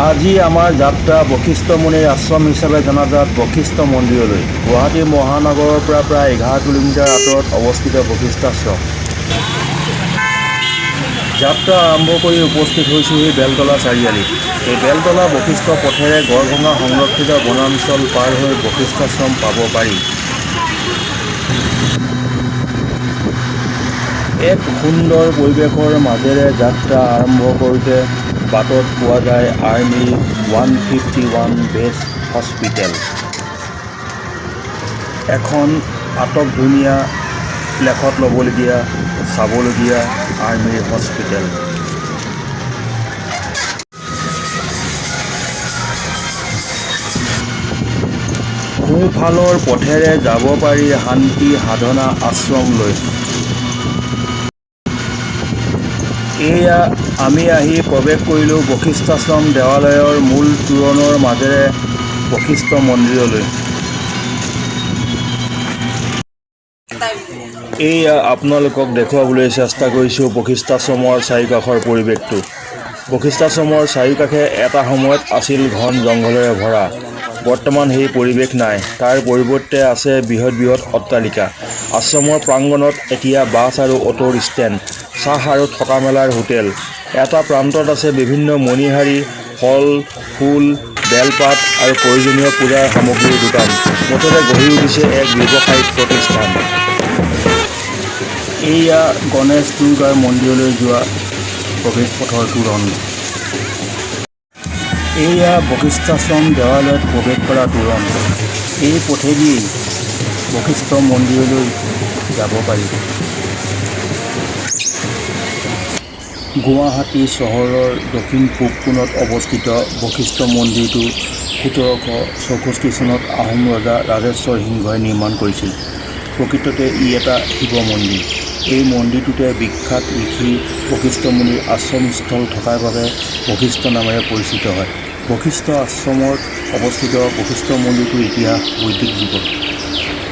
আজি আমাৰ যাত্ৰা বশিষ্ঠ মুনিৰ আশ্ৰম হিচাপে জনাজাত বশিষ্ঠ মন্দিৰলৈ। গুৱাহাটী মহানগৰৰ পৰা প্ৰায় 11 কিলোমিটাৰ আঁতৰত অৱস্থিত বশিষ্ঠাশ্ৰম। যাত্ৰা আৰম্ভ কৰি উপস্থিত হৈছোঁহি বেলতলা চাৰিআলিত। এই বেলতলা বশিষ্ঠ পথেৰে গড়ভঙা সংৰক্ষিত বনাঞ্চল পাৰ হৈ বশিষ্ঠাশ্ৰম পাব পাৰি। এক সুন্দৰ পৰিৱেশৰ মাজেৰে যাত্ৰা আৰম্ভ কৰোঁতে বাটত পোৱা যায় আৰ্মীৰ 151 বেছ হস্পিটেল। এখন আটক ধুনীয়া, লেখত ল'বলগীয়া, চাবলগীয়া আৰ্মীৰ হস্পিটেল। সোঁফালৰ পথেৰে যাব পাৰি শান্তি সাধনা আশ্ৰমলৈ। এয়া আমি আহি প্ৰৱেশ কৰিলোঁ বশিষ্ঠাশ্ৰম দেৱালয়ৰ মূল তোৰণৰ মাজেৰে বশিষ্ঠ মন্দিৰলৈ। এয়া আপোনালোকক দেখুৱাবলৈ চেষ্টা কৰিছোঁ বশিষ্ঠাশ্ৰমৰ চাৰিকাষৰ পৰিৱেশটো। বশিষ্ঠাশ্ৰমৰ চাৰিওকাষে এটা সময়ত আছিল ঘন জংঘলেৰে ভৰা। বৰ্তমান সেই পৰিৱেশ নাই। তাৰ পৰিৱৰ্তে আছে বৃহৎ বৃহৎ অট্টালিকা। আশ্ৰমৰ প্ৰাংগণত এতিয়া বাছ আৰু অ'টোৰ ষ্টেণ্ড, চাহ আৰু থকা মেলাৰ হোটেল। এটা প্ৰান্তত আছে বিভিন্ন মণিহাৰী, ফল ফুল, বেলপাত আৰু প্ৰয়োজনীয় পূজাৰ সামগ্ৰীৰ দোকান। মুঠতে গঢ়ি উঠিছে এক ব্যৱসায়িক প্ৰতিষ্ঠান। এয়া গণেশ দুৰ্গাৰ মন্দিৰলৈ যোৱা প্ৰৱেশ পথৰ তোৰণ। এয়া বশিষ্ঠাশ্ৰম দেৱালয়ত প্ৰৱেশ কৰা তোৰণ। এই পথেদিয়েই বশিষ্ঠ মন্দিৰলৈ যাব পাৰি। গুৱাহাটী চহৰৰ দক্ষিণ পূব কোণত অৱস্থিত বশিষ্ঠ মন্দিৰটো 1764 চনত আহোম ৰজা ৰাজেশ্বৰ সিংহই নিৰ্মাণ কৰিছিল। প্ৰকৃততে ই এটা শিৱ মন্দিৰ। এই মন্দিৰটোতে বিখ্যাত ঋষি বশিষ্ঠ মুনিৰ আশ্ৰমস্থল থকাৰ বাবে বশিষ্ঠ নামেৰে পৰিচিত হয়। বশিষ্ঠ আশ্ৰমত অৱস্থিত বশিষ্ঠ মন্দিৰটোৰ ইতিহাস বৈদিক যুগৰ।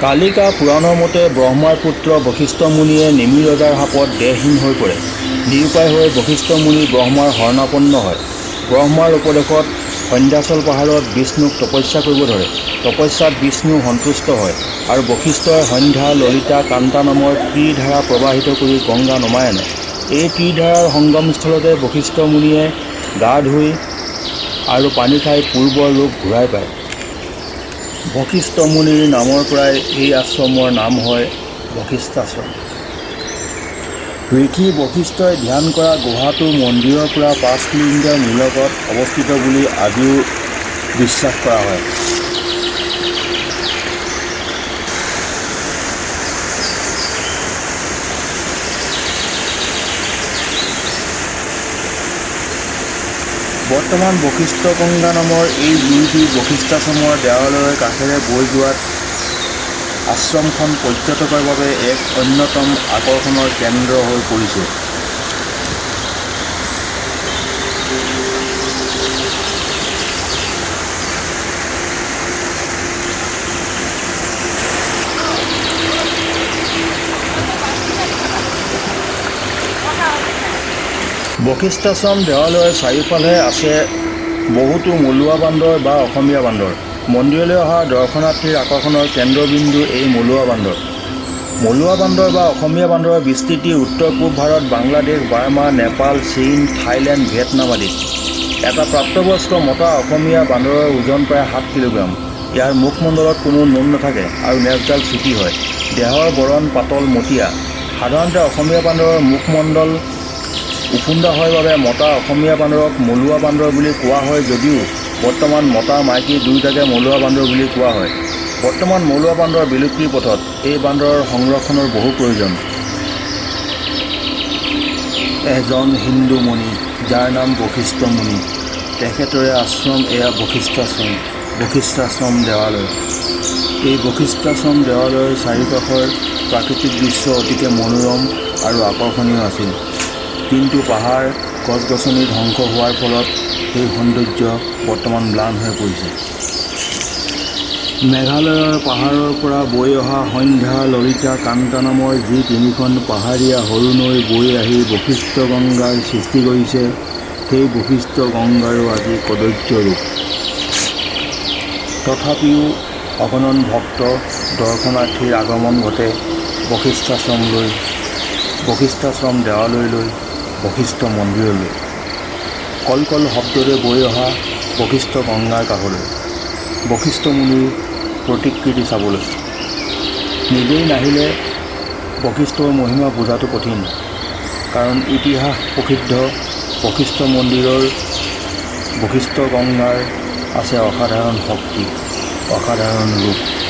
কালিকা পুৰাণৰ মতে ব্ৰহ্মাৰ পুত্ৰ বশিষ্ঠ মুনিয়ে নিমি ৰজাৰ শাপত দেহহীন হৈ পৰে। নিৰুপায় হৈ বশিষ্ঠ মুনি ব্ৰহ্মাৰ শৰণাপন্ন হয়। ব্ৰহ্মাৰ উপদেশত সন্ধ্যাচল পাহাৰত বিষ্ণুক তপস্যা কৰিব ধৰে। তপস্যাত বিষ্ণু সন্তুষ্ট হয় আৰু বশিষ্ঠই সন্ধ্যা, ললিতা, কান্তা নামৰ ত্ৰিধাৰা প্ৰবাহিত কৰি গংগা নমাই আনে। এই ত্ৰিধাৰাৰ সংগমস্থলতে বশিষ্ঠ মুনিয়ে গা ধুই আৰু পানী খাই পূৰ্বৰ ৰূপ ঘূৰাই পায়। বশিষ্ঠ মুনিৰ নামৰ পৰাই এই আশ্ৰমৰ নাম হয় বশিষ্ঠাশ্ৰম। ঋষি বশিষ্ঠই ধ্যান কৰা গুহাটো মন্দিৰৰ পৰা 5 কিলোমিটাৰ নিলগত অৱস্থিত বুলি আজিও বিশ্বাস কৰা হয়। বৰ্তমান বশিষ্ঠ গংগা নামৰ এই জুৰিটি বশিষ্ঠাশ্ৰমৰ দেৱালয়ৰ কাষেৰে বৈ যোৱাত আশ্ৰমখন পৰ্যটকৰ বাবে এক অন্যতম আকৰ্ষণৰ কেন্দ্ৰ হৈ পৰিছে। বশিষ্ঠাশ্ৰম দেৱালয়ৰ চাৰিওফালে আছে বহুতো মলুৱা বান্দৰ বা অসমীয়া বান্দৰ। মন্দিৰলৈ অহা দৰ্শনাৰ্থীৰ আকৰ্ষণৰ কেন্দ্ৰবিন্দু এই মলুৱা বান্দৰ। মলুৱা বান্দৰ বা অসমীয়া বান্দৰৰ বিস্তৃতি উত্তৰ পূব ভাৰত, বাংলাদেশ, বাৰ্মা, নেপাল, চীন, থাইলেণ্ড, ভিয়েটনাম আদিত। এটা প্ৰাপ্তবয়স্ক মতা অসমীয়া বান্দৰৰ ওজন প্ৰায় 7 কিলোগ্ৰাম। ইয়াৰ মুখমণ্ডলত কোনো নোম নাথাকে আৰু নেজডাল চুটি হয়। দেহৰ বৰণ পাতল মটীয়া। সাধাৰণতে অসমীয়া বান্দৰৰ মুখমণ্ডল ওফোন্দা হয় বাবে মতা অসমীয়া বান্দৰক মলুৱা বান্দৰ বুলি কোৱা হয় যদিও বৰ্তমান মতা মাইকী দুয়োটাকে মলুৱা বান্দৰ বুলি কোৱা হয়। বৰ্তমান মলুৱা বান্দৰ বিলুপ্তিৰ পথত। এই বান্দৰৰ সংৰক্ষণৰ বহু প্ৰয়োজন। এজন হিন্দু মুনি, যাৰ নাম বশিষ্ঠ মুনি, তেখেতৰে আশ্ৰম এয়া বশিষ্ঠাশ্ৰম, বশিষ্ঠাশ্ৰম দেৱালয়। এই বশিষ্ঠাশ্ৰম দেৱালয়ৰ চাৰিওকাষৰ প্ৰাকৃতিক দৃশ্য অতিকে মনোৰম আৰু আকৰ্ষণীয় আছিল। কিন্তু পাহাৰ, গছ গছনি ধ্বংস হোৱাৰ ফলত সেই সৌন্দৰ্য বৰ্তমান ম্লান হৈ পৰিছে। মেঘালয়ৰ পাহাৰৰ পৰা বৈ অহা সন্ধ্যা, ললিতা, কান্তা নামৰ যি তিনিখন পাহাৰীয়া সৰু নৈ বৈ আহি বশিষ্ঠ গংগাৰ সৃষ্টি কৰিছে, সেই বশিষ্ঠ গংগাৰো আজি কদৰ্য ৰূপ। তথাপিও অগণন ভক্ত, দৰ্শনাৰ্থীৰ আগমন ঘটে বশিষ্ঠাশ্ৰমলৈ, বশিষ্ঠাশ্ৰম দেৱালয়লৈ, বশিষ্ঠ মন্দিৰলৈ। কলকল শব্দৰে বৈ অহা বশিষ্ঠ গংগাৰ কাষলৈ, বশিষ্ঠ মুনিৰ প্ৰতিকৃতি চাবলৈ। নিজেই নাহিলে বশিষ্ঠৰ মহিমা বুজাটো কঠিন। কাৰণ ইতিহাস প্ৰসিদ্ধ বশিষ্ঠ মন্দিৰৰ, বশিষ্ঠ গংগাৰ আছে অসাধাৰণ শক্তি, অসাধাৰণ ৰূপ।